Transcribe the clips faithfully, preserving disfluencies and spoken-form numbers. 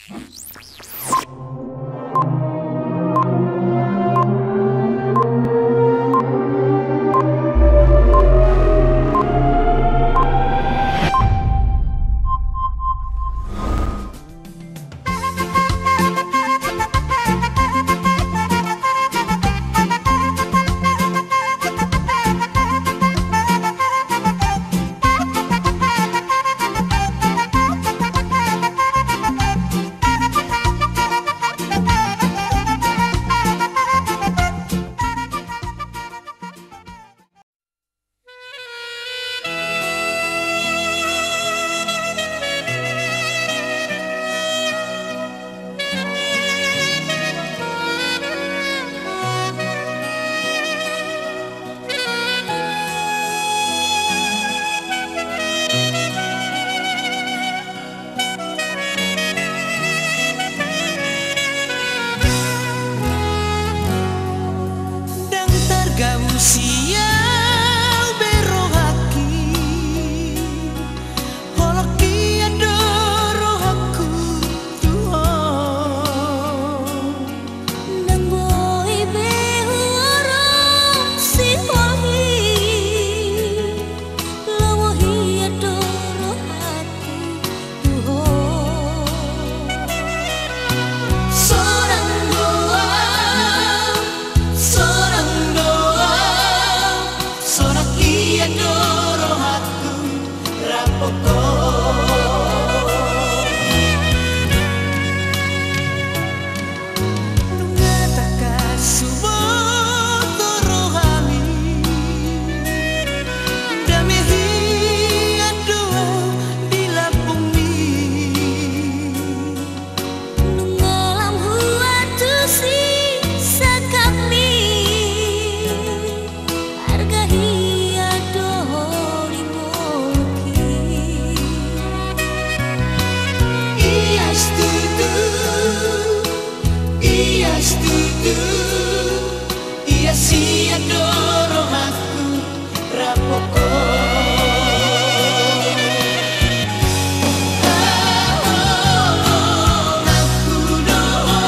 Ndang targabus i au be rohangki, holong hian do rohangku tu ho. Ndang boi be huhorong sihol i, lomo hian do rohangku tu ho. Sonang do au, sonang do au, sonang hian do rohangku rap ho. Nunga tangkas huboto rohami, dame hian do au di lambungmi. Nunga lam huantusi sangkapmi, arga hian do ho di ngolungki. Ias tutu, ias tutu, ias hian do rohangku rap ho. Haholonganku do ho,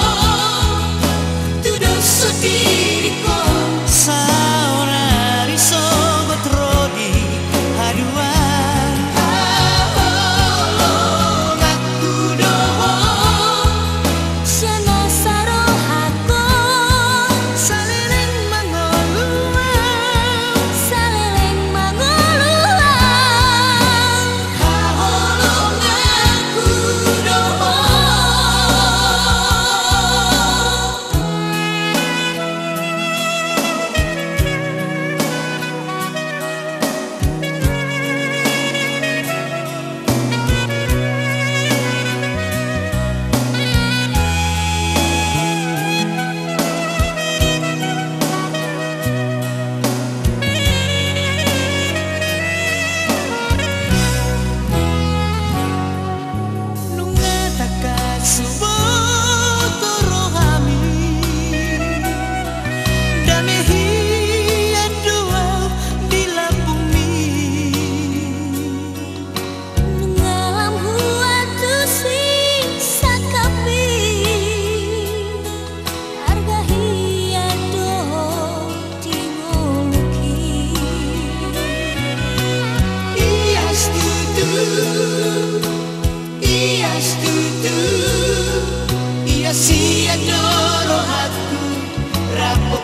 tu dos songon diriku, saonari sogot ro di haduan. Haholonganku do ho, sian nasa rohangku, saleleng mangolu au, saleleng mangolu au. Haholonganku do ho. Nunga tangkas huboto rohami, dame hian do au di lambungmi. Nunga lam huantusi sangkapmi, arga hian do ho di ngolungki. Ias tutu, ias tutu, ias hian do rohangku rap ho.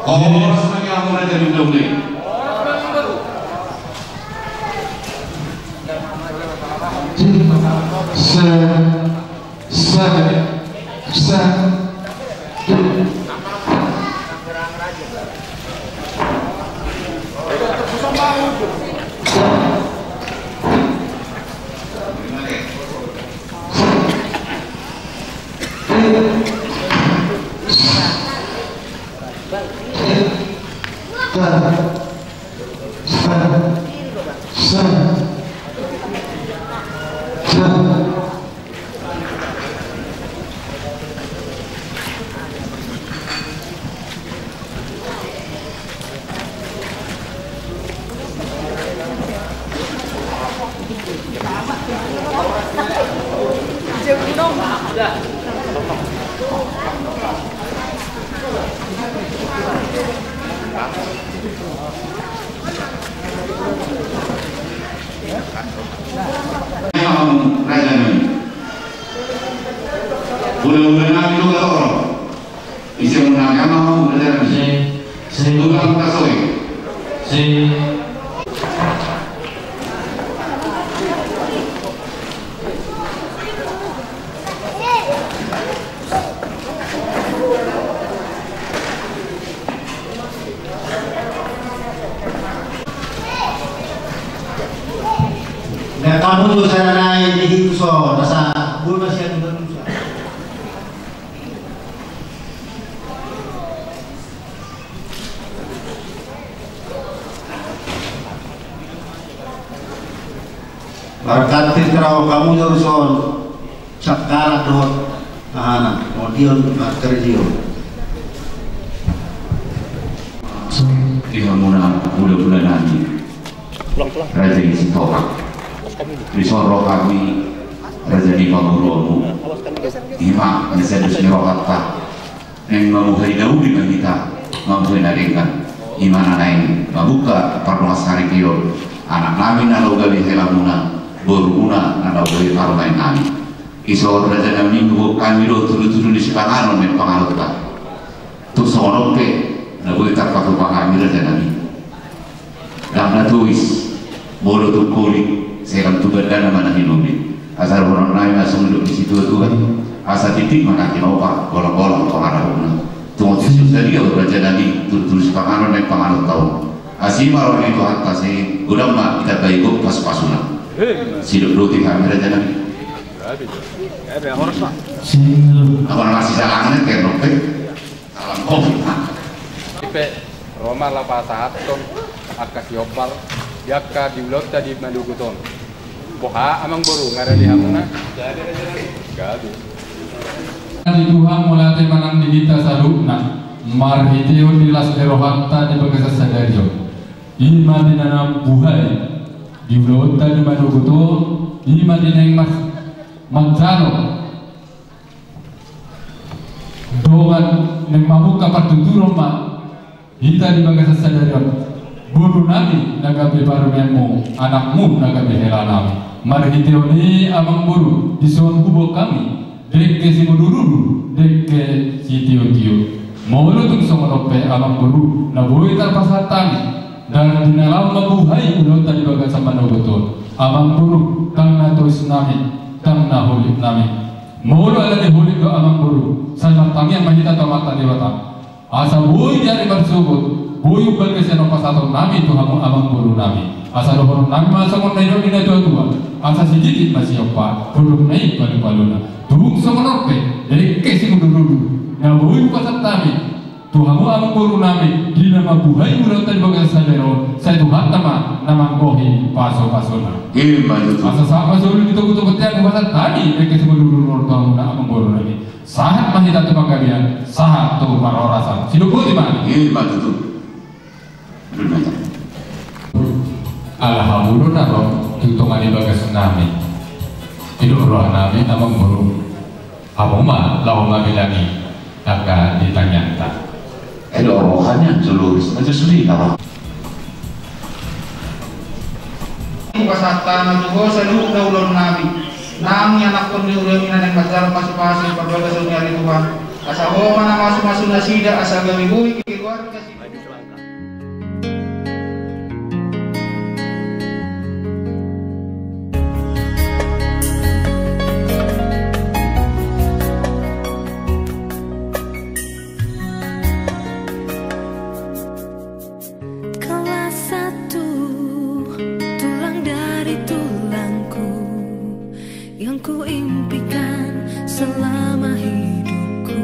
Horas ma nian, horas ma nian, horas ma nian. Set, set, set. Raja nami. Hulahula nami do, ro. Ise muna nami, hulahula nami. Si, si. Tulang Tasoi. Si. Nah, hamu do sada nai di hita on, asa boi ma sian Indonesia. Marganti terawa hamu do dison. Sangkara dohot ahana, modion markerjio. Di hamuna hulahula nami, Raja i Sitorang. Dison ro hami, raja ni pamoruonmu. I ma na sian dos ni rohanta. Naeng mamuhai na uli ma hita, mamuhai na denggan. I ma na naeng mambuka pardongansaripeon anak nami na laho gabe helamuna, borumuna na laho gabe parumaen nami. Dison raja nami, huboan hami do tudutudu ni sipanganon naeng panganonta. Tung songon on pe na boi tarpatupa hami raja nami. Ndang na tois, molo tung holik, sai lam tu bandana ma na hinoli. Asa dohonon nami ma songon nidok ni situatua i, asa tintin ma na tinopa, golanggolang pangarahutna. Tung on sisuk sadia raja nami, tudutudu sipanganon naeng panganonta on. Asi ma roha ni Tuhanta, sai godang ma ditambai gok pasupasuna. Sidok do di hami raja nami. Apa na masih jalan ni kernop pe? Salam kopi. Ipe, ro ma laho pasahathon angka siompar di angka di ulaonta di manogot on. Boha amangboru, nga ra di hamuna? Gabe. Di Tuhan mauliate ma nang di hita saluhutna, marhiteon ni las ni rohanta di bagasan sadari on. I ma di na mambuhai di ulaonta di manogot on, i ma di naeng mas-, manjalo dongan naeng mamungka partuturon ma hita di bagasan sadari on. Boru nami na gabe parumaenmu, anakmu na gabe hela nami. Marhiteon i amangboru, dison huboan hami dengke simudurudur, dengke sitiotio. Molo tung songon on pe amangboru, na boi tarpasahat hami, ndang di na laho mambuhai ulaonta di bagasan manogot on. Amangboru, ndang na tois nami, ndang na holik nami. Molo ala ni holik do amangboru, sai martangiang ma hita tu Amanta Debata. Asa boi di ari marsogot, boi umbalga sian on pasahaton nami tu hamu amangboru nami. Asa dohonon nami ma songon na nidok ni natuatua. Asa sigitik ma siompa, godang na i palupaluna. Tung songon on pe, dengke simudurudur, na boi hupasahat hami tu hamu amangboru nami, di na mambuhai ulaonta di bagasan sadari on, sai Tuhanta ma na manggohi pasupasuna. I ma tutu. Asa sahat ma solu di togutogu tian hupasahat hami, dengke simudurudur tu hamuna amangboru nami. Sahat ma hita tu panggabean, sahat tu parhorasan. Sidok boti ma. I ma tutu. Ala hamu do na ro tu tonga ni bagas nami. Didok roha nami amangboru, hamu ma laho mamilangi angka di tangiangta. Didok roha ni anjururis, anjururis na ro. Hupasahat hami tu ho saluhut na ulaon nami, nang ianakhon ni huriami na naeng manjalo pasupasu parbagason ni ari Tuhan. Asa ho ma na masumasu nasida, asa gabe boi keluarga si Kaulah satu tulang dari tulangku yang kuimpikan selama hidupku.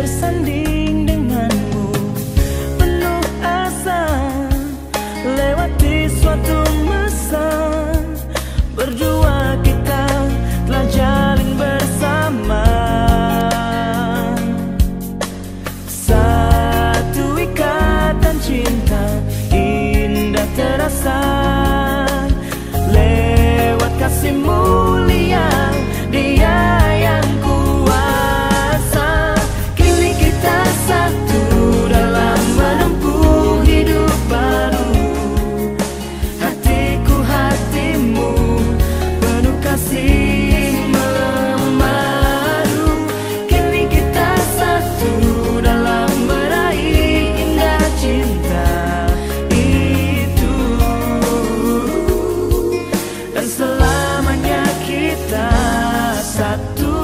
Bersanding denganmu, penuh asa, lewati suatu masa, berdua kita telah jalin bersama. Satu ikatan cinta indah terasa, lewat kasih mulia Dia yang kuasa. Kini kita satu dalam menempuh hidup baru. Hatiku hatimu, penuh kasih mempadu. Kini kita satu dalam meraih indah cinta itu. Dan selamanya kita satu.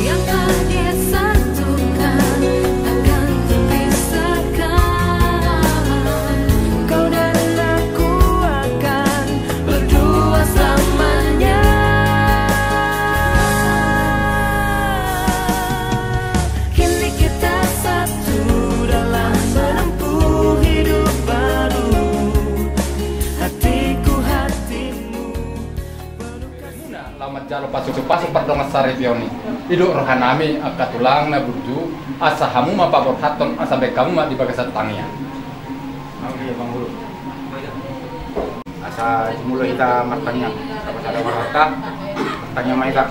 Yang telah disatukan takkan terpisahkan. Kau dan aku akan berdua selamanya. Kini kita satu dalam menempuh hidup baru. Hatiku hatimu. Laho manjalo pasupasu pardongan saripeon i. I do rohanami angka tulang na burju, asa hamu ma paborhathon, asa baen hamu ma di bagasan tangiang. Asa jumolo hita martangiang, asa sada marhata martangiang ma hita.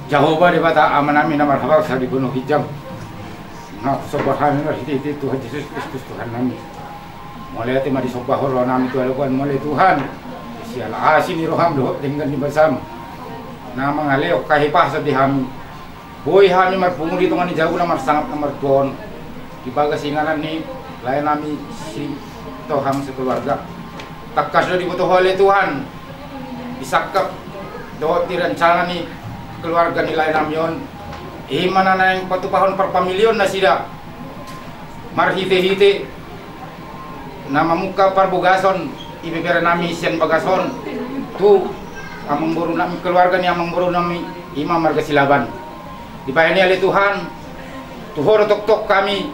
Jahowa Debata Amanami na marhabangsa di banua ginjang, na husomba hami marhitehite Tuhan Jesus Kristus Tuhannami. Mauliate ma disombahon rohanami tu ale Tuhan, mauliate Tuhan siala asi ni roham dohot denggan ni basam. Na mangalehon hahipason di hami. Boi hami marpungu di tonga ni jabu na marsangap na martua on, di bagas inganan ni laenami si Tohang sekeluarga. Tangkas do diboto Ho ale Tuhan, di sangkap dohot di rencana ni keluarga ni laenami on, i ma na naeng patupahon parpamilion nasida marhitehite na mamungka parbogason ibeberenami sian bagas on tu amangborunami, keluarga ni amangborunami, i ma marga Silaban. Dibahen i ale Tuhan, tu Ho do tongtong hami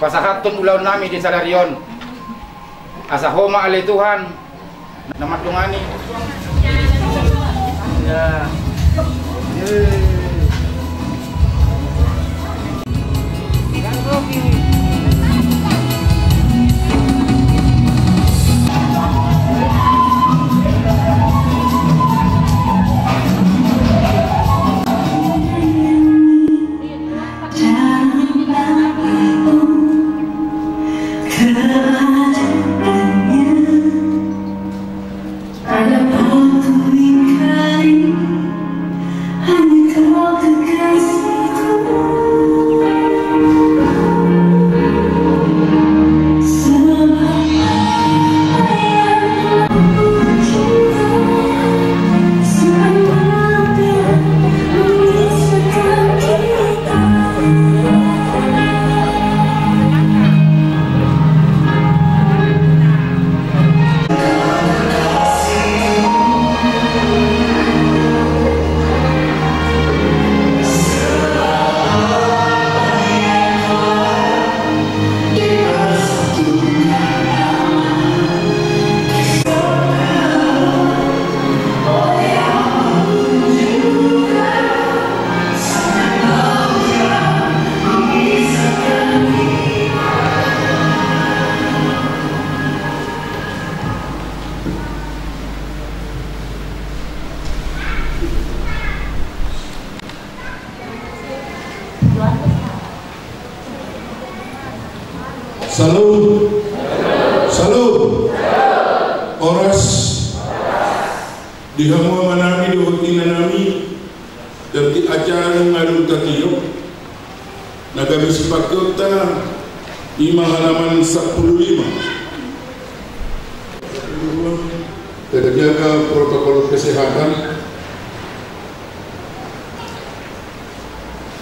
pasahathon ulaonnami di sadari on. Asa Ho ma ale Tuhan na mandongani. Salam. Salam. Horas. Di hamu amanami dohot inanami, berarti acara nunga dung tatiop. Na gabe sipangkeonta i ma halaman sampulu lima. Tetap jaga protokol kesehatan.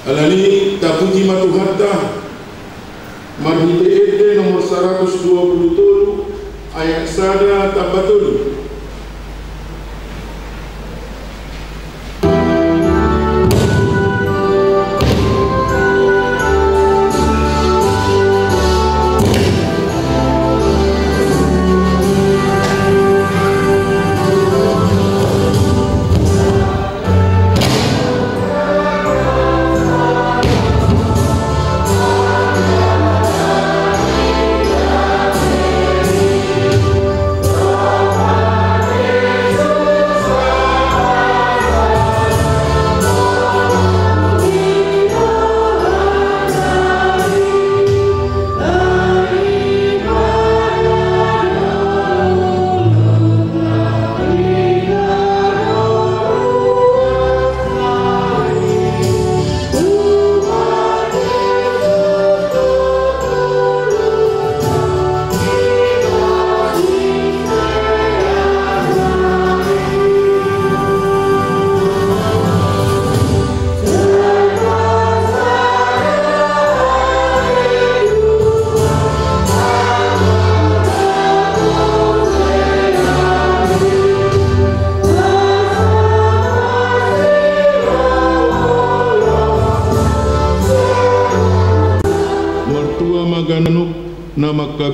Alani i tapuji ma Tuhanta marhite Ende nomor saratus dua pulu tolu ayat sada tamba tolu.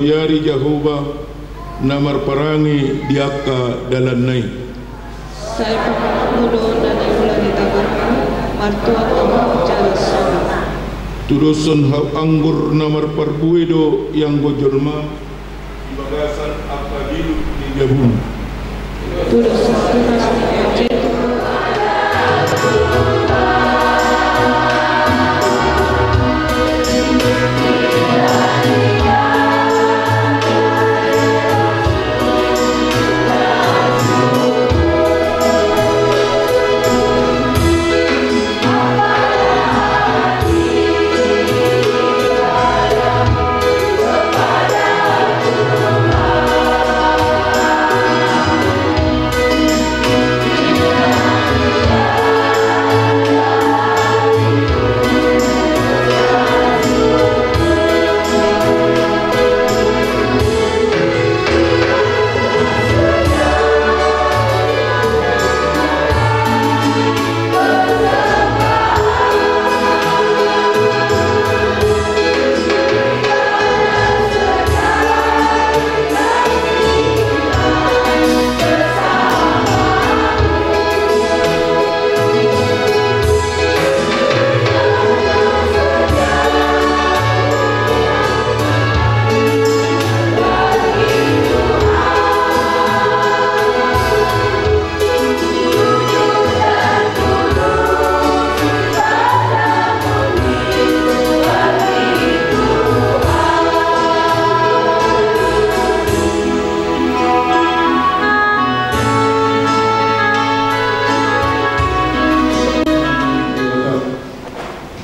Jari Jahowa na marparange di angka dalanna i. Sai panganon do na niula ni tanganmu, martuat do jala sonang. Tudoshon hau anggur na marparbue do ianggo jolma, di bagasan angka diluk ni jabum. Tudoshon tunas ni jabum.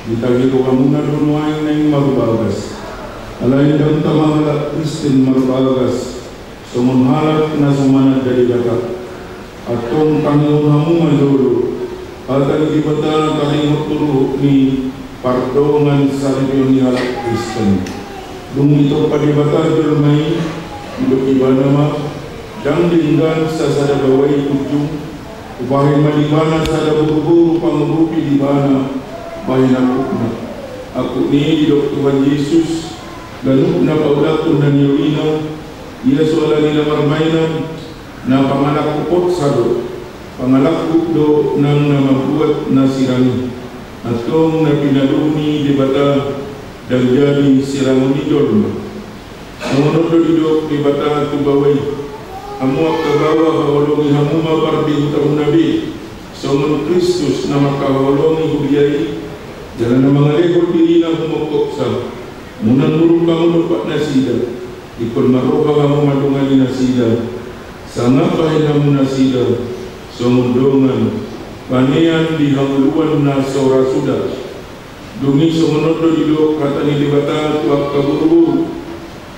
Ditahi rohamuna do nuaeng naeng marbagas. Alai ndang tama halak Kristen marbagas songon halak na so mananda Debata. Antong tangihon hamu ma jolo hata ni Debata taringot tu ruhut ni pardongansaripeon ni halak Kristen. Dung ditompa Debata jolma i, didok Ibana ma, ndang denggan sasada baoa i punjung, hubahen ma di ibana sada boruboru pangurupi di ibana bahen angkupna. Angkup ni i didok Tuhan Jesus, ganup na paulakhon na niolina, ia so ala ni na marmainan, na pangalangkup do, pangalangkup do nang na mambuat na sirang i. Antong na pinadao ni Debata ndang jadi sirangon ni jolma. Songon on do didok Debata tu baoa i, hamu angka baoa, haholongi hamu ma pardihutamuna be, songon Kristus na mangkaholongi huria i, jala na mangalehon dirina humongkopsa. Unang muruk hamu dompak nasida, ingkon marroha hamu mandongani nasida, sangap bahen hamu nasida songon dongan panean di hangoluan na so ra suda. Dung i songon on do didok hata ni Debata tu angka boruboru,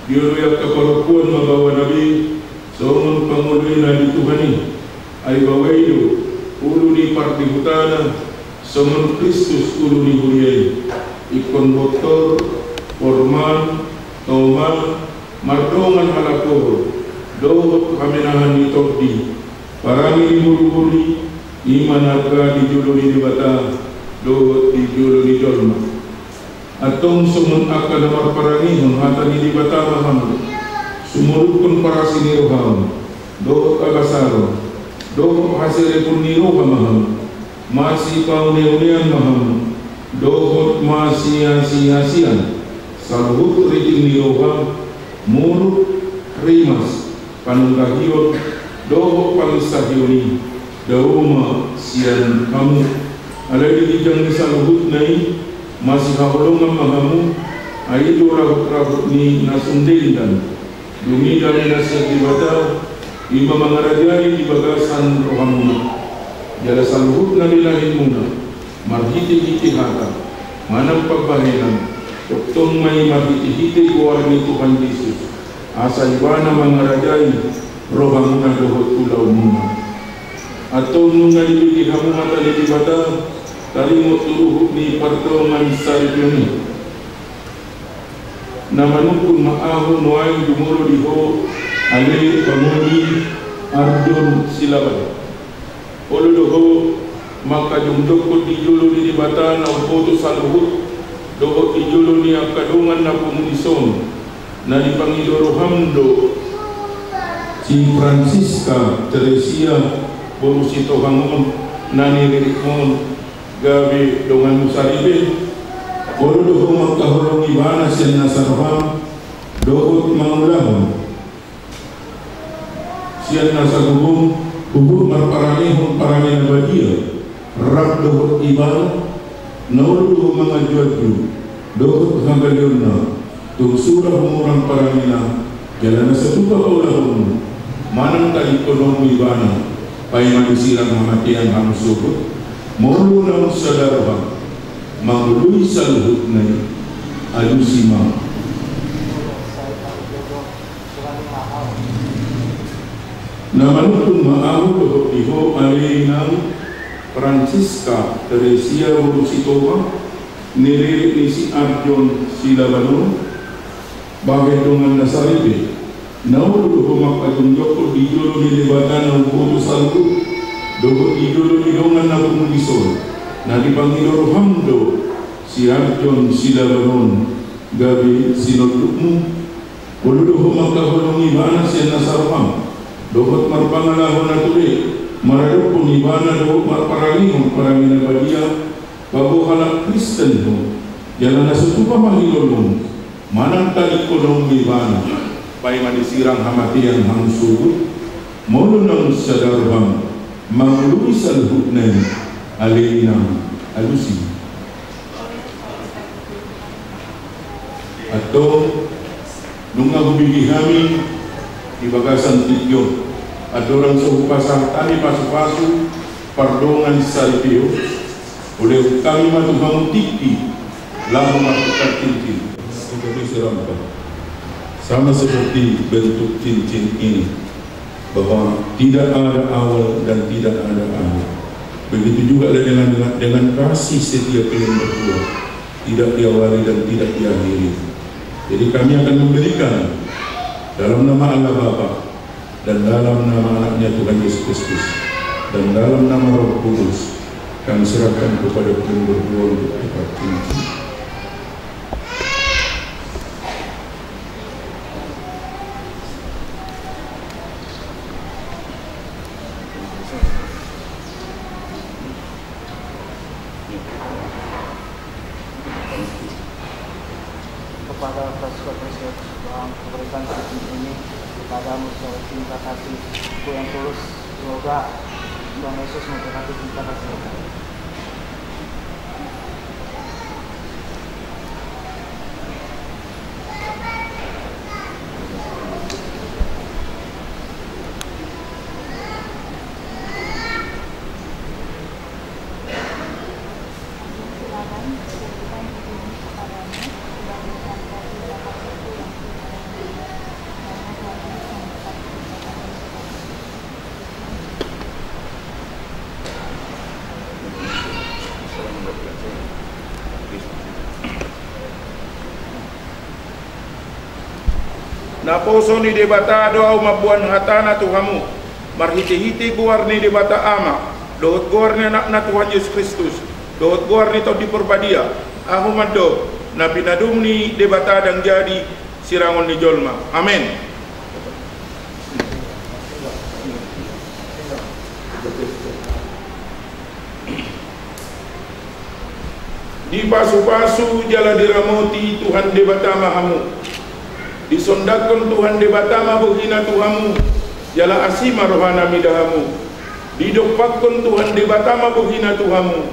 dioloi angka parompuan ma baoana be songon pangoloina di Tuhan i. Ai baoa i do ulu ni pardihutana, songon Kristus ulu ni huria i. Ingkon bontor, porman, tomal, mardongan halakohon dohot hamenahan ni tondi, parange ni boruboru i, i ma na arga di jolo ni Debata dohot di jolo ni jolma. Antong songon angka na marparangehon hata ni Debata ma hamu, sumurungkon parasi ni roham dohot habasaron dohot haserepon ni roha ma hamu, masipauneaunean ma hamu dohot masiasiasian, saluhut riting ni roha, muruk, rimas, panungkahion dohot panginsahion i dao ma sian hamu. Alai di ginjang ni saluhutna i masihaholongan ma hamu, ai i do rahutrahut ni na sun denggan. Dung i dame na sian Debata, i ma mangarajai di bagasan rohamuna. Jala saluhut na nilehonmuna marhitehite hata manang pambahenan, tongtong ma i marhitehite goar ni Tuhan Jesus, asa Ibana mangarajai rohamuna dohot ulaonmuna. Antong nunga dibege hamu hata ni Debata taringot tu ruhut ni pardongansaripeon i. Na manungkun ma ahu nuaeng jumolo di ho, ale pangoli Ardon Silaban. Olo do ho mangkajongjonghon di jolo ni Debata na umboto saluhut dohot di jolo ni angka dongan na pungu dison, Na dipangido roham do si Francisca Teresia boru Sitohang on na niriritmon gabe donganmu saripe. Molo do ho mangkaholongi ibana sian nasa roham dohot mangulahon sian nasa gogom huhut marparangehon parange na badia rap dohot ibana. Na olo do ho manganjuanju dohot hagaleonna, tung sura humurang parangena jala na so tupa paulahonmu manang tadingkononmu ibana, paima disirang hamatean hamu sogot. Molo naung sada roha mangoloi saluhutna i, alusi ma. Na manungkun ma ahu dohot di ho ale inang Francisca Teresia boru Sitohang, niririt ni si Arjon Silaban on, bahen dongan na saripe. Na olo do ho mangkajongjonghon di jolo ni Debata na umboto saluhut dohot di jolo ni dongan na pungu dison. Na dipangido roham do si Arjon Silaban on gabe sinondukmu. Molo do ho mangkaholongi ibana sian nasa roham dohot marpangalaho na ture maradophon ibana dohot marparangehon parange na badia, paboa halak Kristen ho jala na so tupa mangilolong manang tadingkononmu ibana, paima disirang hamatean hamu sogot. Molo naung sada roham mangoloi saluhutna i, ale inang, alusi. Antong nunga hubege hami di bagasan tingki on, andorang so hupasahat hami pasupasu pardongan saripe on, ulehon hami ma tu hamu tingki laho martukar cincin. Sebagai serampa, sama seperti bentuk cincin ini, bahwa tidak ada awal dan tidak ada akhir. Begitu juga dengan, dengan, dengan kasih setia kalian berdua, tidak diawali dan tidak diakhiri. Jadi kami akan memberikan dalam nama Allah Bapa dan dalam nama Anaknya Tuhan Yesus Kristus dan dalam nama Roh Kudus, kami serahkan kepada kalian berdua untuk dipakai. Kepada Francisco Teresia Sitohang, kuberikan cincin ini kepadamu sebagai cinta kasihku yang tulus. Semoga Tuhan Yesus memberkati cinta kasih kita. Naposo ni Debata do ahu mamboan hatana tu hamu, marhitehite goar ni Debata Ama, dohot goar ni Anakna Tuhan Jesus Kristus, dohot goar ni Tondi Parbadia, ahu mandok, na pinadum ni Debata ndang jadi sirangon ni jolma. Amen. Dipasupasu jala diramoti Tuhan Debata ma hamu. Disondangkon Tuhan Debata ma bohina tu hamu, jala asi ma rohana mida hamu. Didompakkon Tuhan Debata ma bohina tu hamu,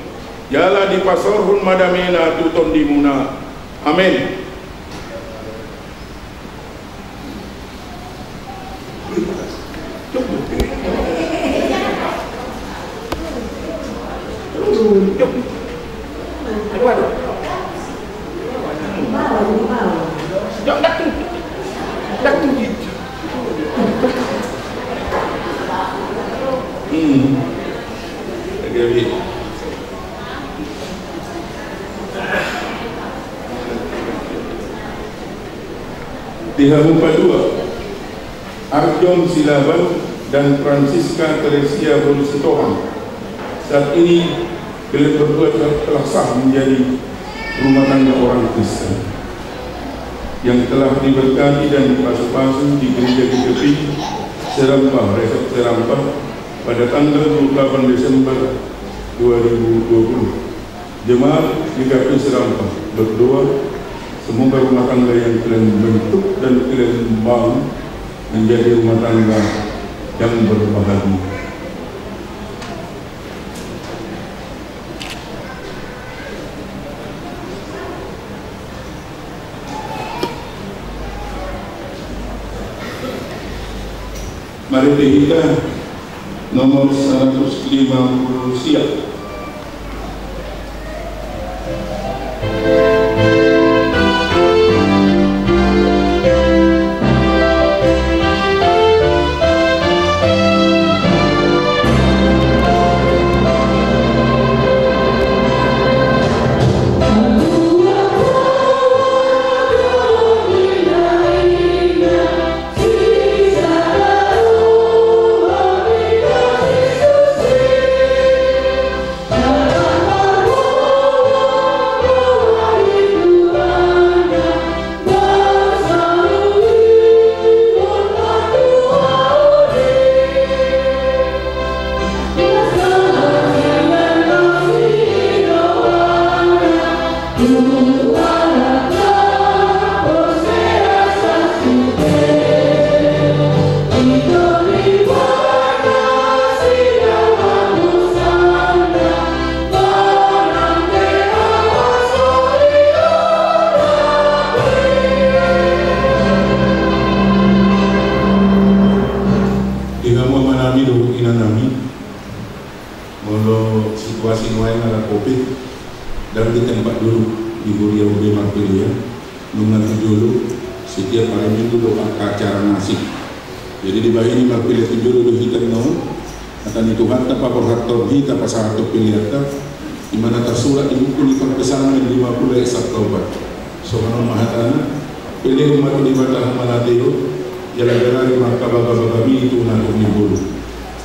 jala dipasaorhon ma damena tu tondimuna. Amen. Hmm. Di hamu paduahon, Arjon Silaban dan Francisca Teresia boru Sitohang, saat ini kalian berdua telah sah menjadi rumah tangga orang Kristen. yang telah diberkati dan dipasu-pasu di Gereja G K P I Serampah, Resort Serampah, pada tanggal dua puluh delapan Desember dua ribu dua puluh. Jemaat G K P I Serampah berdoa, semoga rumah tangga yang kalian bentuk dan kalian bangun menjadi rumah tangga yang berbahagia. Marende hita nomor seratus lima puluh sia. Di hamu amanami dohot inanami, molo situasi nuaeng ala covid, dang di tempat duduk di huria U B Marpelean, nunga tu jolo, setiap hari Minggu do angka acara na asing. Jadi dibahen i marpelean tu jolo do hita on. Hata ni Tuhanta paborhathon hita, pasahathon peleanta, i ma na tarsurat di buku ni Parpsalmen lima puluh ayat sampulu opat. Songon on ma hatana: Pelehon ma tu Debata hamauliateon, jala berari ma angka bagabaga i tu na tung ni ngolu.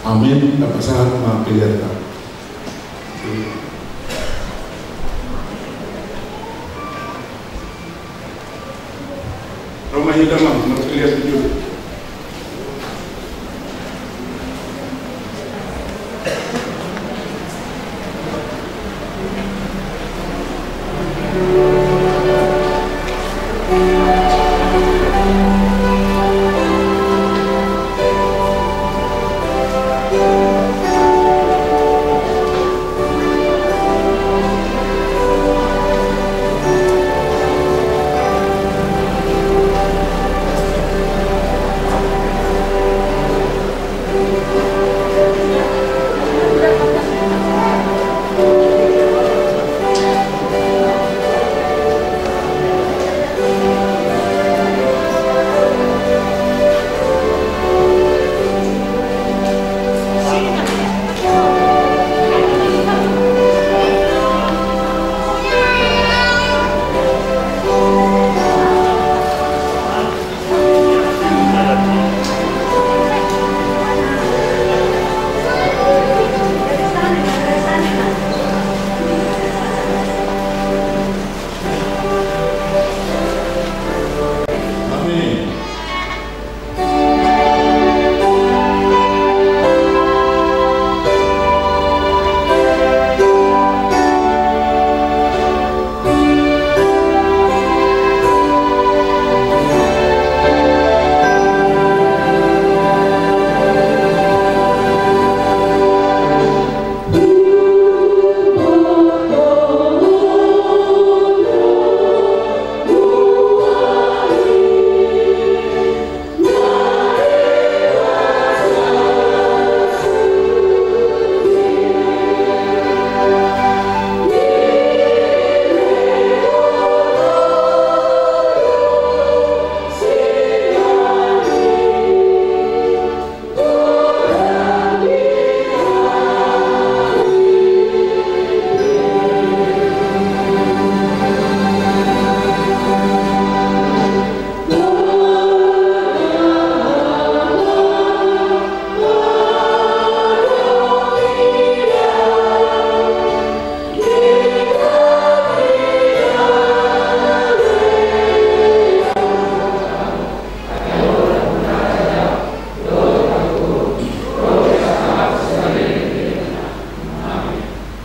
Amen. Tapasahat ma peleanta. Ro ma hita, Amang, marpelean tu jolo.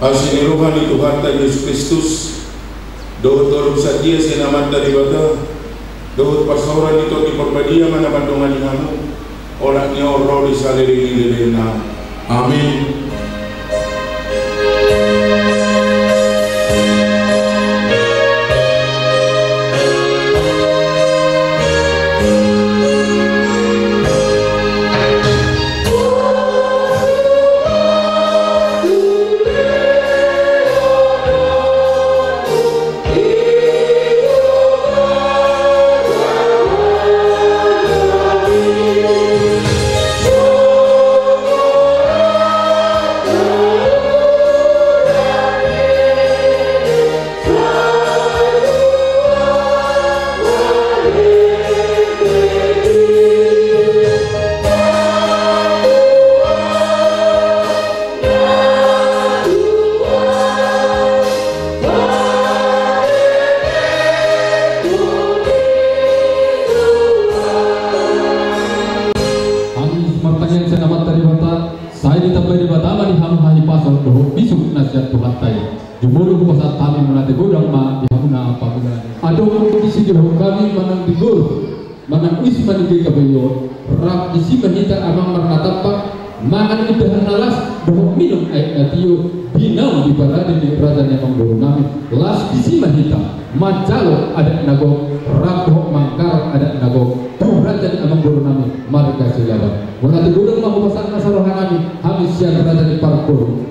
Asi ni roha ni Tuhanta Jesus Kristus, dohot torup satia sian Amanta Debata, dohot parsaoran ni Tondi Parbadia ma na mandongani hamu, olat ni on ro di saleleng ni lelengna. Amin. Hami martangiang sian Amanta Debata, sai ditambai Debata ma di hamu hahipason dohot bisuk na sian Tuhanta i. Jumolo hupasahat hami mauliate godang ma di hamuna pangula. Adong disi dohot hami manang di Gor, manang Wisma ni G K P I on, rap disi ma hita amang marnatampak, mangan indahan na las, dohot minum aek na tio, di naung diparade ni raja ni amangboru nami, las disi ma hita, manjalo adat na gok, rap dohot mangkarar adat na gok, tu raja ni amangboru nami, marga Silaban. Mauliate godang ma hupasahat na saroha nami, hami sian raja ni parboru.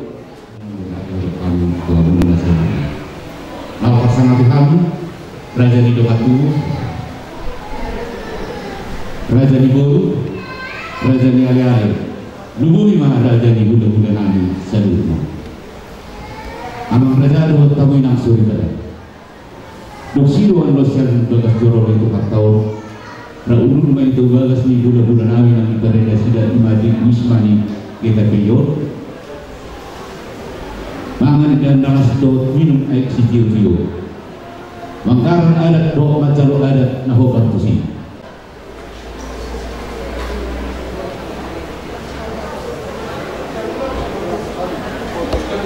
Hami, hami, hami, hami. Na pasangapi hami, raja ni dongan tubu, raja ni boru, raja ni aleale. Lumobi ma raja ni hulahula nami saluhutna. Amang raja dohot hamu inang soripada. Dung sidung do sian bagas joro ni Tuhanta on, ra udur ma i tu bagas ni hulahula nami na diparade nasida, i ma di wisma ni G K P I on. Mangan indahan na las dohot minum aek sitiotio. Mangkarar adat dohot manjalo adat na hombar tusi.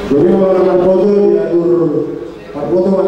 Jadi, molo na parboto, diatur parboto ma.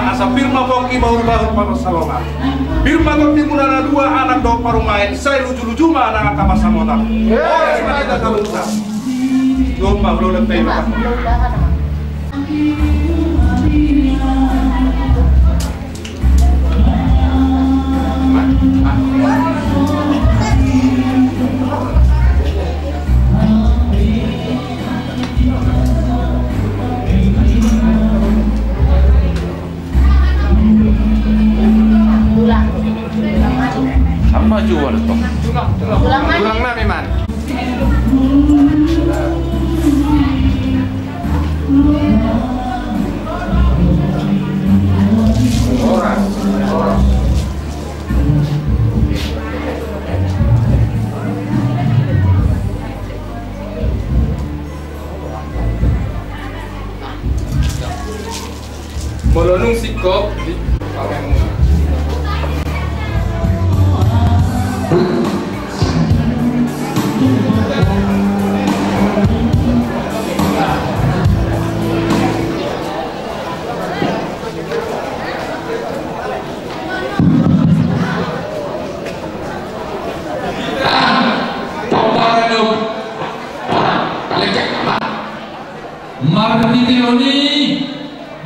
Asa pir ma pongki bahul-bahul pansalongan. Pir ma tontimuna na dua anak dohot parumaen, sai luju-luju ma nang angka pansamotan. Horas ma di hita saluhutna. Domma, ulaon pe. Apa jual tu? Tulang nami man. Molo nunga singkop di. Marhite on i,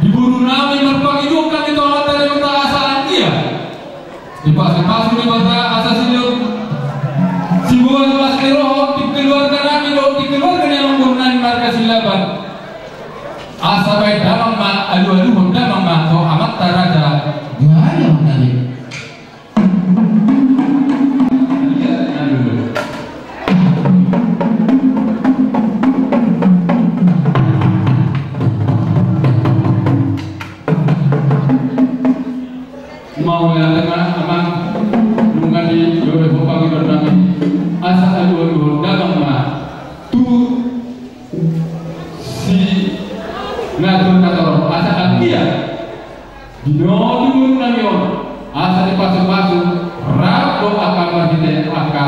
di boru nami marpangidoan hami tu Amanta Debata asa anggiat dipasu-pasu Debata asa silehon siboan las ni roha di keluarga nami dohot di keluarga ni amangboru nami marga Silaban. Asa baen damang ma, alu-aluhon damang ma tu amanta raja. Gaya nami. Mauliate ma amang, nunga dijou ho pangidoan nami, asa alu-aluhon damang ma tu si nator-nator asa anggiat di na di boru nami on asa dipasu-pasu rap dohot angka marhite angka.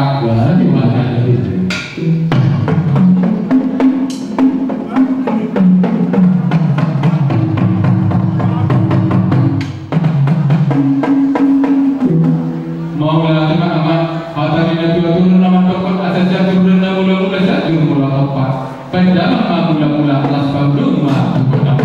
Mauliate ma amang, hata ni natua-tua na mandok asa sian jurudon na mula-mula sian jurumula ompat. Baen damang ma mula-mula, las paulung ma tu gondang.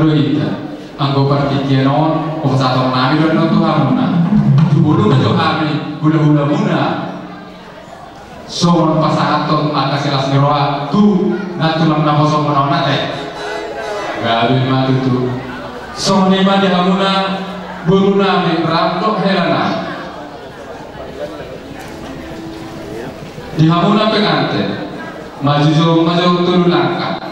Dohot anggo partingkian on, pasahaton nami do on tu hamuna. Tubu do jo hami hula-hulamuna. Songon pasahaton angka silas ni roha tu nantulang naposo muna on ate. Gabe ma tutu. Songon i ma di hamuna boru nami, Bram dohot hela nami. Di hamuna penganten, maju jo, maju tolu langkah.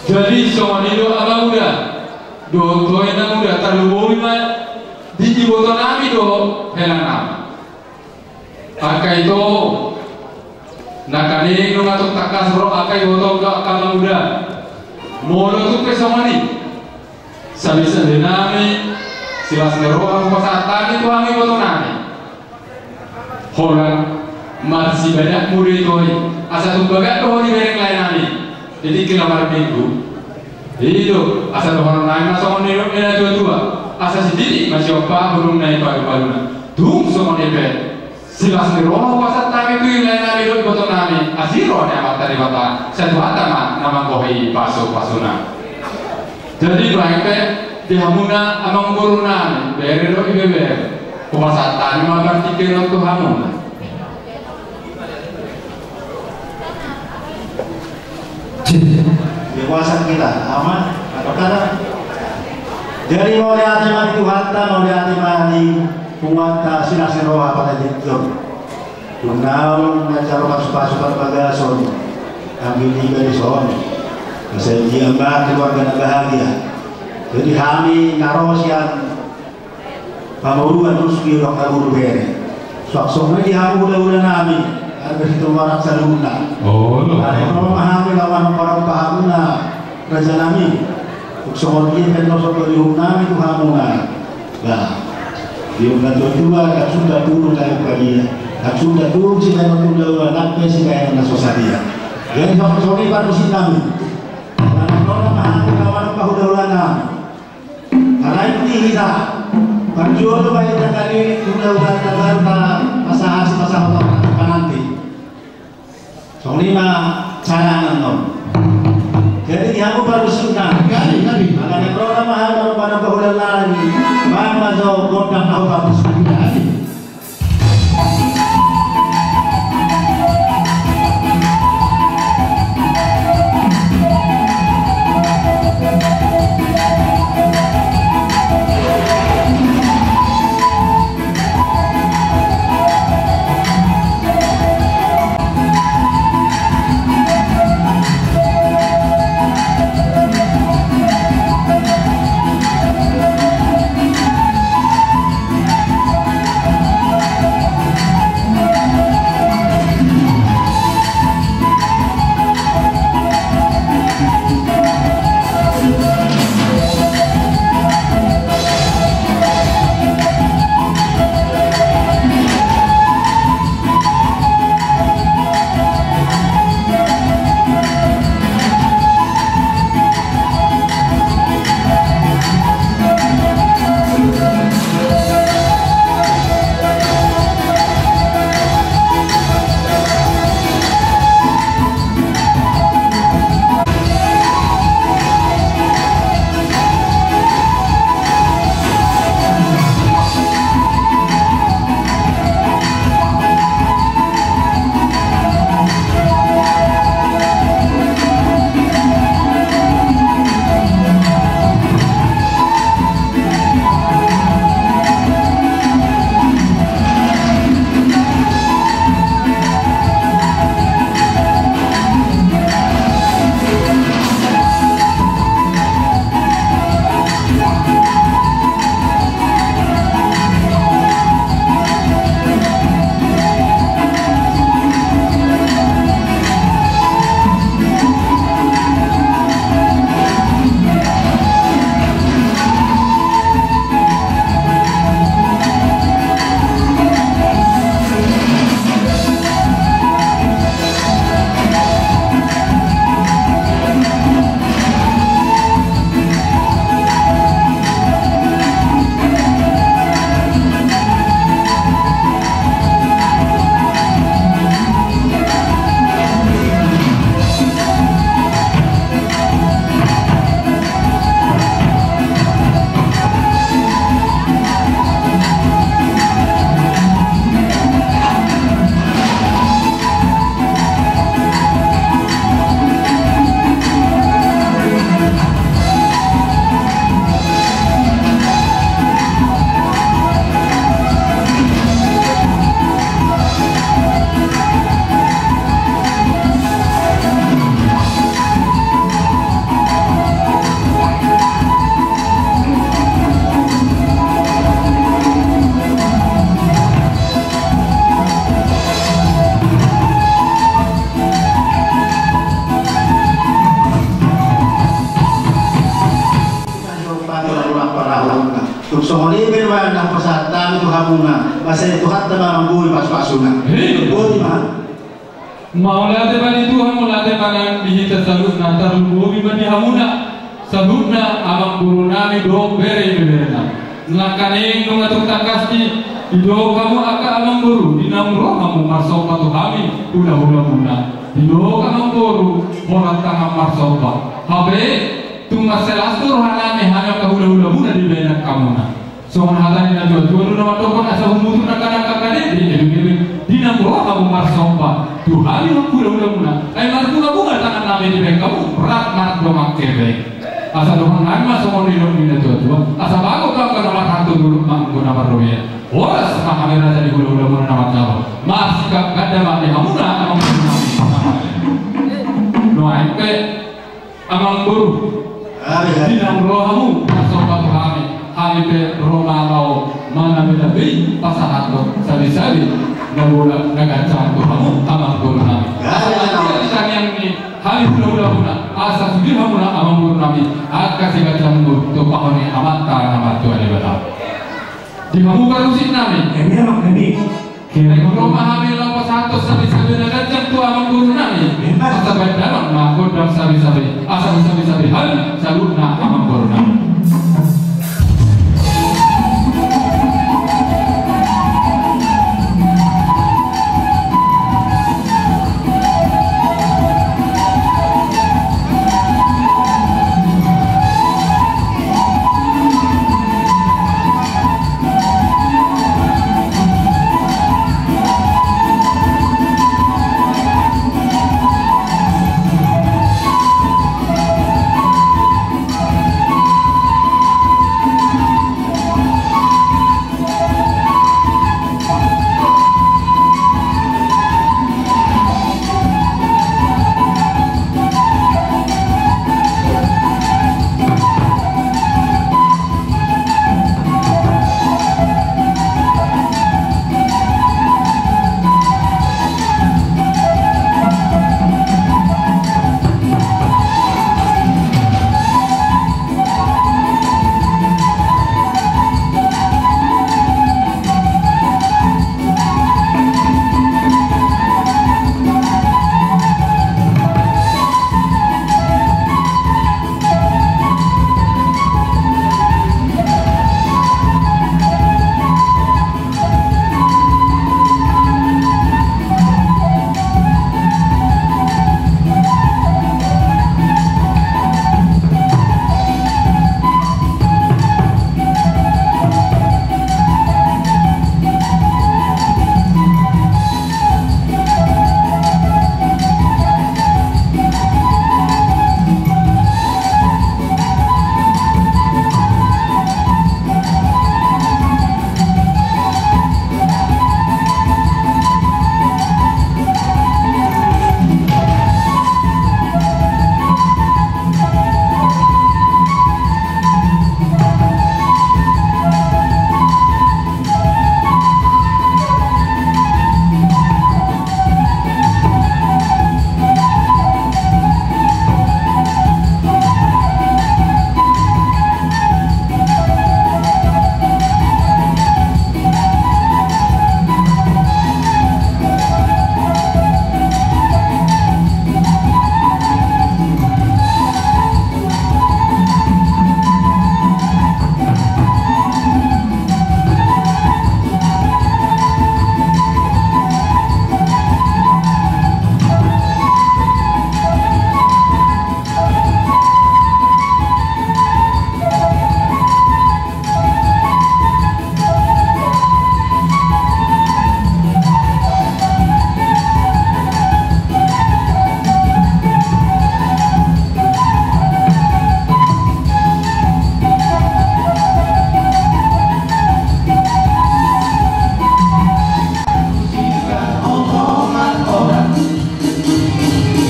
Jadi songon i do amang uda dohot inang uda, tarlumobi ma di iboto nami dohot hela nami. Angka ito, nangkaning nunga tung tangkas ro angka iboto dohot angka amang uda. Molo tung pe songon i, sabe-sabe nami, silas ni roha hupasahat hami tu hami iboto nami. Holan marsibahen muse do i, asa tung bagak do ho dibereng lae nami. Jadi kila marminggu. I do, asa dohonon nami ma songon nidok ni na tua-tua. Asa sititi ma siompa, bulung na i palu-paluna. Tung songon i pe, silas ni roha hupasahat hami tu lae nami dohot iboto nami, asi roha ni Amanta Debata, sai Tuhanta ma na manggohi pasu-pasuna. Jadi bahen pe di hamuna amang boru nami, bere dohot ibebere, hupasahat hami ma partingkian on tu hamuna. Dewasa kita, aman, apa kata? Jadi mauliate ma di Tuhanta, mauliate ma di punguanta silas ni roha Patajenjong. Dung naung manjalo pasu-pasu parbagason, ambil tiga di son. Saya diam keluarga na bahagia. Jadi hami na ro sian pamoruan, rusuk, dohot na boru, bere. Suang songon i di hamu hula-hula nami, arga situmorang saluhutna. Oh, lo. Alai ro ma hami laho manompa-nompa hamuna raja nami. Tung songon dia pe na so paihutna nami tu hamuna. Bah, dia na tua-tua, na suda puru tayo padia. Na suda puru sibahen na tua-tua, na pe sibahen na so sadia. Jadi songon i parmusik nami. Alai ro ma hami laho manompa hula-hula nami. Alai di hita, parjolo ma hita tadi hula-hula na baru ta pasahat, pasahat pananti. Songon i ma carana on. Jadi di hamu parmusik nami. Jadi, jadi. Alai ro ma hami laho manompa hula-hula nami. Bahen ma jo gondang na huparmusik. Jadi. Songon i pe ma na hupasahat hami tu hamuna, asa Tuhanta ma mamboi pasupasuna. Amin. Boti ma. Mauliate ma di Tuhan, mauliate ma nang di hita saluhutna, tarlumobi ma di hamuna saluhutna amangboru nami dohot bere ibebere nami. Nangkaning nunga tung tangkas di, didok hamu angka amangboru, di naung ro hamu marsomba tu hami hulahulamuna. Didok amangboru, holan tangan marsomba. Hape tung marsilas do roha nami, hami angka hulahulamuna dibahen hamuna. Songon hata ni natuatua do na mandokkon, asa humutur nangkaning angka dengke, dengke, dengke, di naung ro hamu marsomba tu hami hulahulamuna, ai marbungabunga tangan nami dibahen hamu rap mardongan hepeng. Asa dohonon nami ma songon nidok ni natuatua, asa bagot do angka na marhalto, dolok ma anggo na marrobean. Horas ma hami raja ni hulahulamuna na manjalo, marsikap ganda ma di hamuna amangboru nami. Nuaeng pe amangboru, di naung ro hamu marsomba tu hami, hami pe ro ma laho manambilambei pasahathon sabisabi na bola na ganjang tu hamu amangboru nami. Asa di tangiang ni hami hulahulamuna, asa sude hamuna amangboru nami angka siganjang umur tumpahon ni Amanta na martua Debata. Di hamu parmusik nami. Kereng ro ma hami laho pasahathon sabisabi na ganjang tu amangboru nami. Asa bahen damang ma gondang sabisabi, asa sabisabi hami saluhutna amangboru nami.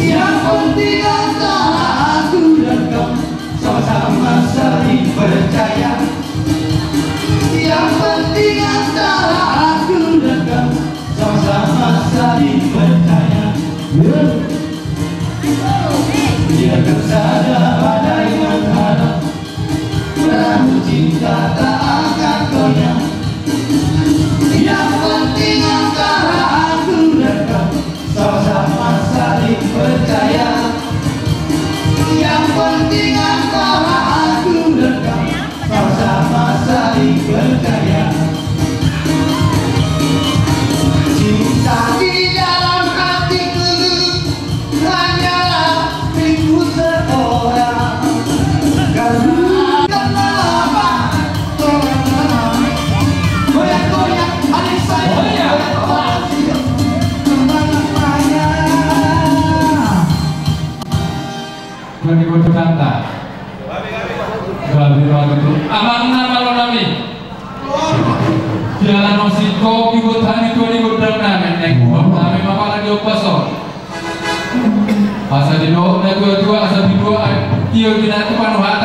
Yang penting antara aku dan kau sama-sama saling percaya. Yang penting antara aku dan kau sama-sama saling percaya. Biarkan saja badai menghantam, perahu cinta tak akan Di gondang ta. Gabe ma tutu. Amang na malo nami. Jala nunga singkop dibuat hami tu di gondang nami. Neng gondang nami ma pala di opas on. Asa didok na tua-tua, asa didok, tio di na tu panuha.